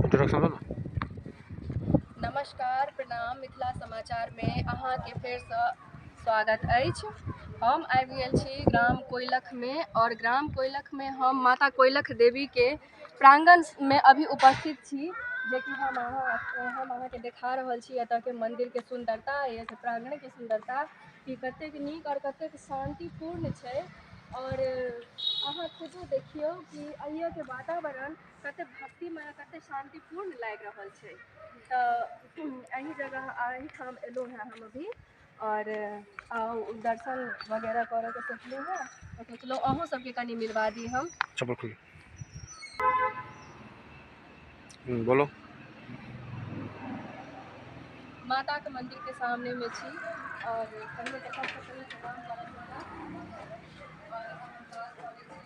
Introduction दो ना। नमस्कार, प्रणाम। मिथिला समाचार में अहाँके फेरसँ स्वागत अछि। हम आबि गेल छी ग्राम कोइलखमे और ग्राम कोइलखमे हम माता कोइलख देवीके प्राङ्गणमे अभी उपस्थित छी, जेकि हम अहाँके देखा रहल छी एतऽके मन्दिरके सुन्दरता, एहिके प्राङ्गणके सुन्दरता कि कतेक नीक आओर कतेक शान्तिपूर्ण छै। और अहाँ खुदो देखियौ कि एहिके वातावरण कतेक भक्तिमय, कतेक शान्तिपूर्ण लागि रहल छै। तऽ एहि जगह एहिठाम एलहुँ हेँ हम अभी और आउ दर्शन वगैरह करऽके सोचलहुँ हेँ, तऽ सोचलहुँ अहूँ सबके कनि मिलवा दी हम। चप्पल खुल। बोलो। माता के मंदिर के सामने में छी और पहिले तऽ सबसँ पहिले प्रणाम करब हुनका और हम बात करै छी।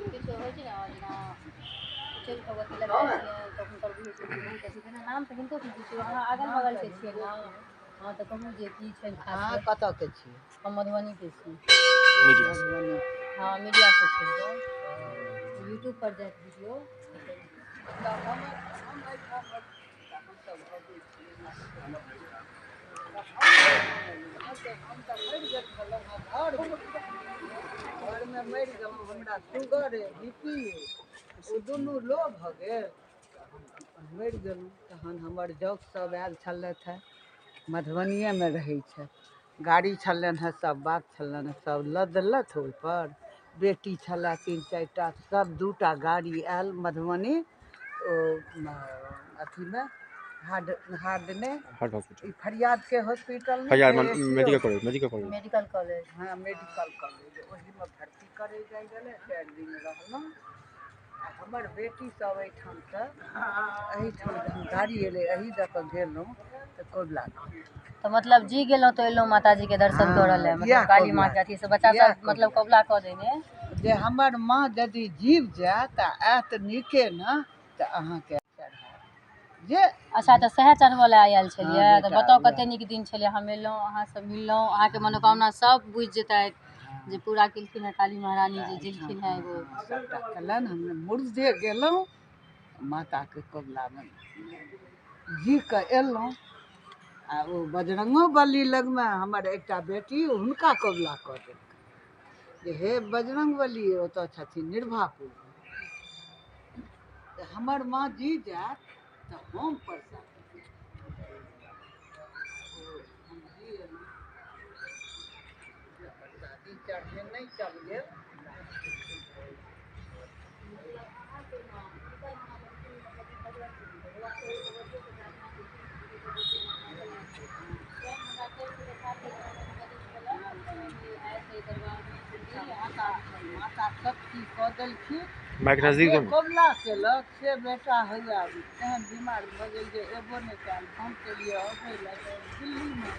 किछु होइ छै ने, जेना उच्चैठ भगवती लग जाइ छियै तऽ हुनकर बुझै छियै बहुत अथी छै ने, नाम तऽ हिनको बुझै छियै। अहाँ अगल बगलके छियै ने? हँ, तऽ कहू जे की छै अहाँ खासियत। कतऽके छियै? हम मधुबनीके छी। मीडिया से। मधुबनी। हँ, मीडियासँ छियै। यूट्यूब पर जायत वीडियो। तऽ हम एहिठाम तऽ हमसभ अबै छियै। तऽ हम एहिठाम एलहुँ तऽ हम तऽ मरि गेल छलहुँ हँ, घरमे मरि गेलहुँ। हमरा शुगर अइ, बी पी अइ, ओ दुनू लो भऽ गेल तऽ हम अपन मरि गेलहुँ। तहन हमर जौत सब आयल छलथि हेँ, मधुबनिएमे रहै छथि। गाड़ी छलनि हेँ, सब बात छलनि हेँ, सब लदलथि ओहिपर। बेटी छलए 3-4 टा, सब 2 गाड़ी आयल मधुबनी। ओ अथीमे हार्ड हार्ड नहि, हार्ट हॉस्पिटल, ई फरियादके हॉस्पिटल नहि फरियाद छै, medical college, medical college. Medical college. हँ, मेडिकल कॉलेज, ओहीमे भर्ती करै जाइ गेलै। 4 दिन रहलहुँ। आ हमर बेटी सब एहिठामसँ, एहिठाम जहन गाड़ी एलै एही दऽ कऽ गेलहुँ तऽ कबुला। तऽ मतलब जी गेलहुँ तऽ एलहुँ माताजीके दर्शन करऽ लए, हँ, मतलब इएह काली कबुला, माँके अथीसँ बच्चा इएह सब मतलब कबुला कबुला कऽ देने जे हमर माँ यदि जीव जायत आ आयत नीके ने तऽ अहाँके चढ़ायब जे। अच्छा, तऽ सएह चढ़बऽ लए आयल हँ छलियै? तऽ बेटा, बताउ उएह। कते नीक दिन छलै। हम एलहुँ, अहाँसँ मिललहुँ, अहाँके मनोकामना सब बुझि जेतै जे पूरा केलखिन हेँ काली महारानी, जे जिलखिन हेँ एगो। हँ, सबटा केलनि। हम मुर्दे गेलहुँ, माताके कबुलामे जी कऽ एलहुँ। आ ओ बजरंगो बली लगमे हमर एकटा बेटी हुनका कबुला कऽ देलकै जे हे बजरंगबली, ओतऽ छथिन निर्भापुरमे, तऽ हमर माँ जी जायत तऽ हम प्रसाद देब। ओ हम जी एलहुँ, प्रसादी चढ़े नहि चल गेल। माता माता सब चीज कऽ देलखिन। माइक आ नजदीक जे दो ना। कबुला केलक से बेटा होइए तेहन बीमार भऽ गेल जे एबो नहि कयल। हम केलियै अबै लए तऽ दिल्लीमे।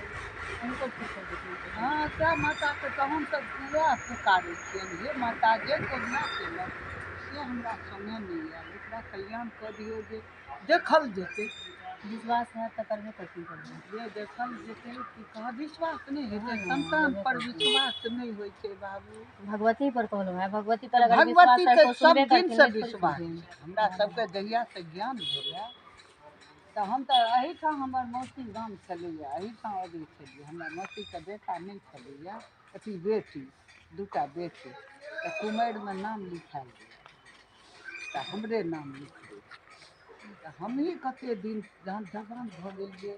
हँ, सएह माताके तऽ हमसभ उएह पुकारै छियनि, हे माता, जे कबुला केलक से हमरा सङ्गे नहि आयल, एकरा कल्याण कऽ दियौ जे देखल जेतै। विश्वास हैत तऽ करबे करथिन करबै। जे देखल जेतै की कहाँ विश्वास नहि हेतै? हँ, संतान हेबे पर करतै। विश्वास नहि होइ छै बाबू। भगवती पर कहलहुँ हेँ, भगवती पर अगर विश्वास भगवती है के तो सब सुनबे दिनसँ करथिन, नहि थोड़े विश्वास सुनथिन। छै हमरा सबके। जहियासँ ज्ञान भेलै तऽ हम तऽ एहिठाम हमर मौसी गाम छलैए, एहिठाम अबै छलियै। हमरा मौसीके बेटा नहि छलैए, अथी बेटी, 2 बेटी, तऽ कुमारिमे नाम लिखायल गेल तऽ हमरे नाम लिखबै तऽ हमही कते दिन जहन जवान भऽ गेलियै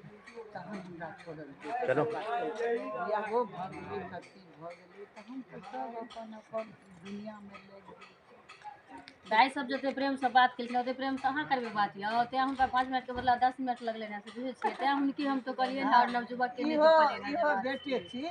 तहन हमरा छोड़ल गेल। चलो। बियाहो भऽ गेलै, सब चीज भऽ गेलै, तहन तऽ सब अपन अपन दुनिआँमे लागि गेल। दाइ सब जते प्रेमसँ बात केलखिन ओते प्रेमसँ अहाँ करबै बात यौ, तेँ हुनका 5 मिनटके बदला 10 मिनट लगलनि हेँ, से बुझै छियै? तेँ हुनकी हम तो कहलियनि हँ और नवयुवकके नहि इहो तो कहलियनि हँ जे इहो बात बेटे छी।